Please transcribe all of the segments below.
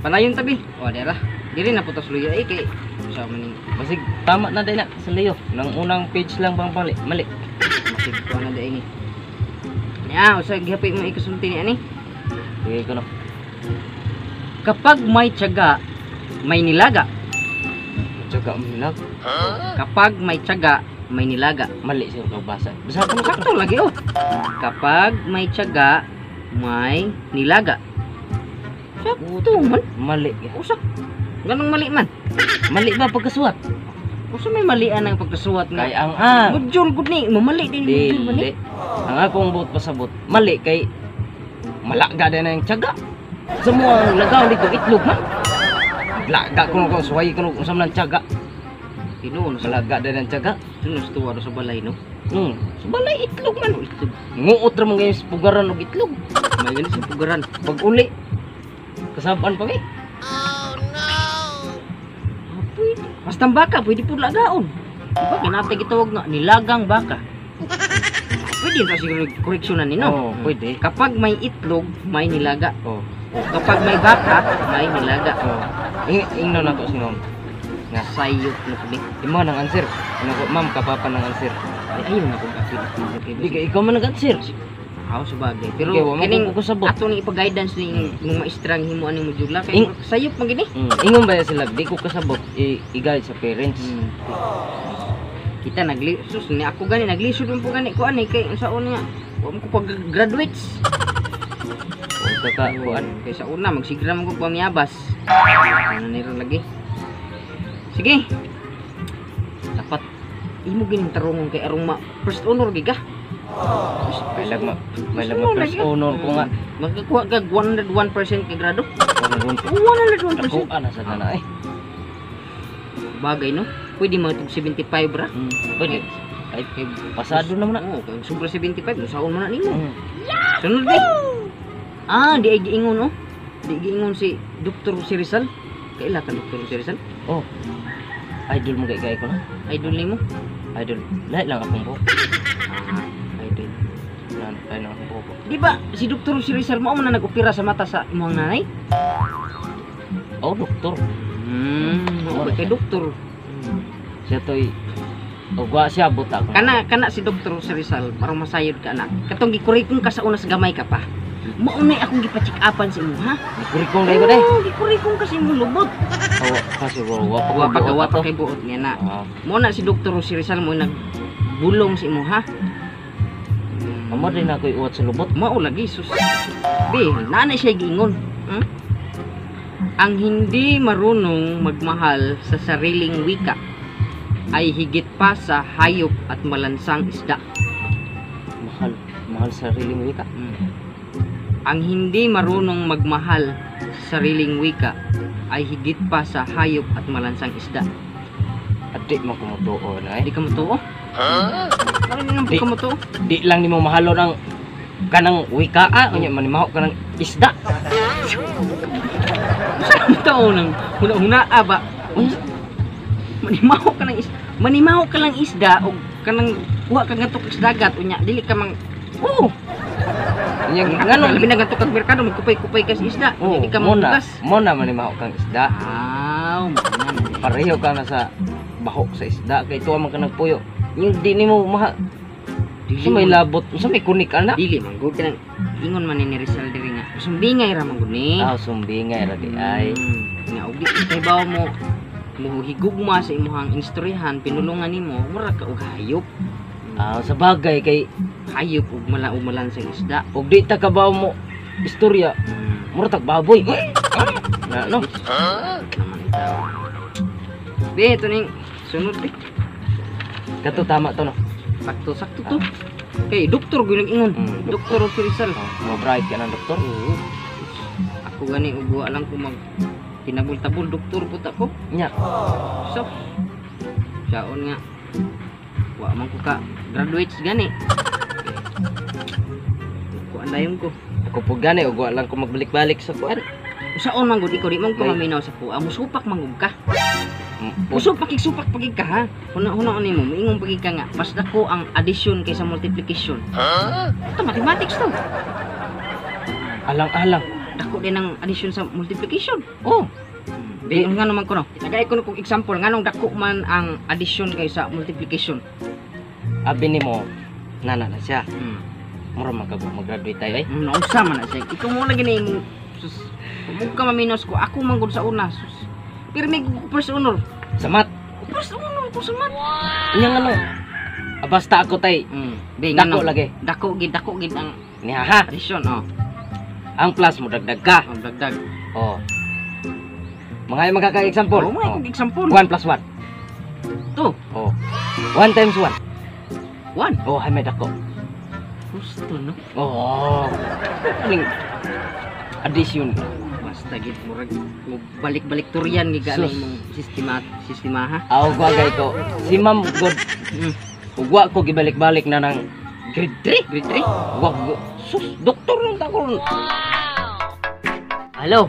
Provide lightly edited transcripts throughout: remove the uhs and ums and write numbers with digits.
Palayon tabi. O, dira. Diri na putos luya eh kay sa maning Basig tama na din na sa Leo. Nang unang page lang bang mali. Mali. Masig ko na dai ni. Ya, usa gihapit mo ikasulti ni ani. Sige ko no. Kapag may tiyaga, may nilaga. Tiyaga mo nilag. Kapag may tiyaga, may nilaga. Mali siguro kag basa. Basa ko no. Sakto lagi oh. Kapag may tiyaga, may nilaga. Sakto man. Mali. Usak. Ganong mali man. Mali ba pagkasuwat? Usa may malian ang pagkasuwat nga. Kay ang ah. Module gud ni, mamali din module man ni. Dili. Ang akong buot pasabot. Mali kay malaga din ang tiyaga. Sa mo ang lagaw dito itlog man. Laga ko kung suway ko kung sa man tiyaga. Tinuon sa Malaga din ang tiyaga. tinuon sa tuwa do sa balay no. Sa balay itlog man. Oh, itlog. Nguot ra man ngayon sa pugaran og itlog. May ganit sa pugaran. Pag uli kasaban pa mi. Ah, pwede. Basta ang baka, pwede po lagaon. Diba, kinatay gitawag nga, nilagang baka. Pwede rin siguro koreksyonan ni no? Oo, pwede. Kapag may itlog, may nilaga. Oh. O kapag may baka, may nilaga. Oh. Ingno na to si ma'am. Nga. Sayop na kami. Imo nang answer. Ano ko ma'am kapapa nang answer. Ay, ayaw na kong apil. Di kay ikaw man nag-answer. Ako sa bagay. Pero Kay wa man kining ko kasabot. ato ni ipa-guidance ni ng maestrang himuan ni modula kay sayop man gini. Ingon ba sila di ko kasabot i-guide sa parents. Kita nagli sus ni ako gani naglisod man po gani ko ani kay unsaon nga wa man ko pag graduates. O ka kuan. Kay sa una magsigra man ko pamiyabas. Ano nira lagi. Sige. Dapat imo gining tarungon kay arong ma first honor gi ka. May lag ma first honor ko nga. Magkakuha ka 101% kay grado. 101. 101%. Ako ana sa kana eh. Bagay no. Pwede mga tug 75 ra. Pwede. Ay pasado naman na. Oo, kay sobra 75 usaon mo na nimo. Sunod di. Ah, di ay giingon oh. Di giingon si Dr. si Rizal. Kaila ka Dr. si Rizal? Oh. Idol mo kay kay ko na. Idol nimo? Idol. Lahi lang akong buhok. Ah, idol. Lahi lang akong buhok. Di ba si Dr. si Rizal mao man na nag-opera sa mata sa imong nanay? Oh, doktor. Oo, kay doktor. Siya to'y ugwa siya buta ko. Kana kana si Dr. si Rizal parang masayod ka anak. Katong gikurikong ka sa una sa gamay ka pa. Mao na akong gipa-check upan sa imo ha. Gikurikong dai ko dai. Oo, gikurikong ka sa imong lubot. Oh, kasi wa wa pa Wa pa ko wa pa buot kay buot niya na. ato. Ah, Mo na si Dr. si Rizal mo nagbulong sa imo ha. amo din ako iuwat sa lubot. Mao lagi sus. Di, naanay siya giingon. Ang hindi marunong magmahal sa sariling wika ay higit pa sa hayop at malansang isda. Mahal, mahal sarili mo wika. Ang hindi marunong magmahal sa sariling wika ay higit pa sa hayop at malansang isda. Adi man ko motuo na eh. Di ka motoo? Huh? Ano naman Di. ka motoo? Di lang nimo mahalon ang kanang wika ah, unya manimaho ka ng isda. Saan mo tao nang huna-huna ah, ba? Unsa? Manimaho ka ng isda. Manimaho ka lang isda o kanang kuha ka ngadto sa dagat unya dili ka mang Oo. Unya ngano ngano labi na ngadto kag merkado magkupay-kupay ka sa isda Oh, unya di ka mo na, manghugas. mo na manimaho kang isda. Aw, mao na. Pareho ka na sa baho sa isda kay tuwa man ka nagpuyo. Yung di nimo maha Dili sa may man- labot, sa may kunik ana. Dili man gud kanang ingon man ni Rizal diri nga. Sumbingay ra man gud ni. Ah, sumbingay ra di ay. Nga og di kay bawo mo mo higugma sa imong istoryahan pinulungan nimo mura ka og hayop. Ah, sa bagay kay Hayop ug mala ug malansang isda. og di ta kabaw mo istorya, mura tag baboy. Na no. Naman itaw. Be, ito ning sunod be. Kato tama to no. Sakto sakto to. Kay doktor gyud ingon. Doktor si Rizal. Oh, mo bright ka ng doktor. Oo. Ako gani og wa lang ko mag tinabol-tabol doktor pud ako. Nya, So, saon nga wa man ko ka graduates gani. Kuan dayon ko. Ako po gani og wa lang ko magbalik-balik sa kuan. Usaon man gud ikaw di man ko May- maminaw sa kuha. Musupak man gud ka. Mm, Musupak supak pagig ka ha. Huna-huna nimo, moingon pagig ka nga mas dako ang addition kaysa multiplication. Ito mathematics to. Alang-alang. Dako din ang addition sa multiplication. Oh, Di nga naman ko no. Tagay ko no kung example nganong dako man ang addition kaysa multiplication. Abi nimo nana na siya. Mura man ka mag-graduate tayo eh. Nausa man na siya. Ikaw mo lagi na imong sus. Kung ka maminos ko, ako man gud sa una. Sus. Pero may first honor. Sa math, First honor ko sa math. Inyang ano? Ah, basta ako tay. Di Dako nganong lagi. Dako gid ang Niya ha. addition oh. Ang plus mo dagdag ka. Ang dagdag. Oh. Mga magkaka-example. Oh, mga kong example. 1 plus 1. 2. Oh. 1 times 1. 1. Oh, hay may dako. Gusto no. Oh. Aning addition. Basta gid murag mo balik-balik turyan gid ka na Sus. imong sistema sistema ha. Aw ko agay ko. Si Ma'am God, ugwa ko gibalik-balik na ng grade 3. Grade 3. Ugwa ko. Sus, doktor lang ta ko ron. Hello.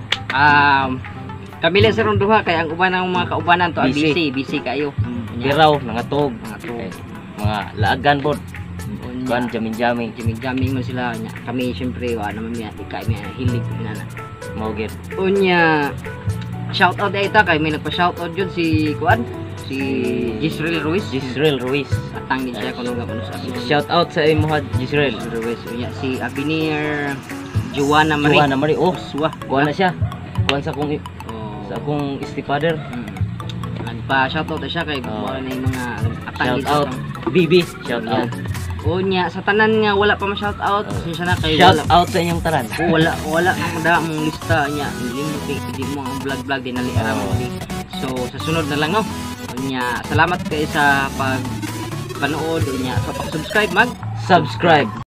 Kami lang sa duha kay ang uban ng mga kaubanan to ang Busy. busy, busy kayo. Unya, Biraw, nangatog. Mga tog. Eh, mga laagan pod. Unya, Kuan jamming-jamming. jamming-jamming man sila nya. Kami syempre wa naman miya di kay miya hilig na na. Mao gid. Unya, shout out ay ta kay may nagpa-shout out jud si kuan, si Gisrel Ruiz. Gisrel Ruiz. Atang gid siya kuno nga kuno sa Shout out sa imo ha, Gisrel. Gisrel Ruiz. Unya si Abinir Joanna Marie. Joanna Marie. Oh, Uswa. kuan na siya. Kuan sa akong Oh. sa akong stepfather. Nagpa-shoutout na siya kay Oh. wala na yung mga atang Shout gid out Bibi, shout out. Unya sa tanan nga wala pa ma-shoutout, Oh. pasensya na kay Shout wala. out sa inyong tanan. Oh, wala wala ang da mong lista niya. Hindi mo di mo ang vlog vlog di nali aram Oh. di. So sa sunod na lang oh. Unya salamat kay sa pag panood, unya sa pag-subscribe mag Subscribe.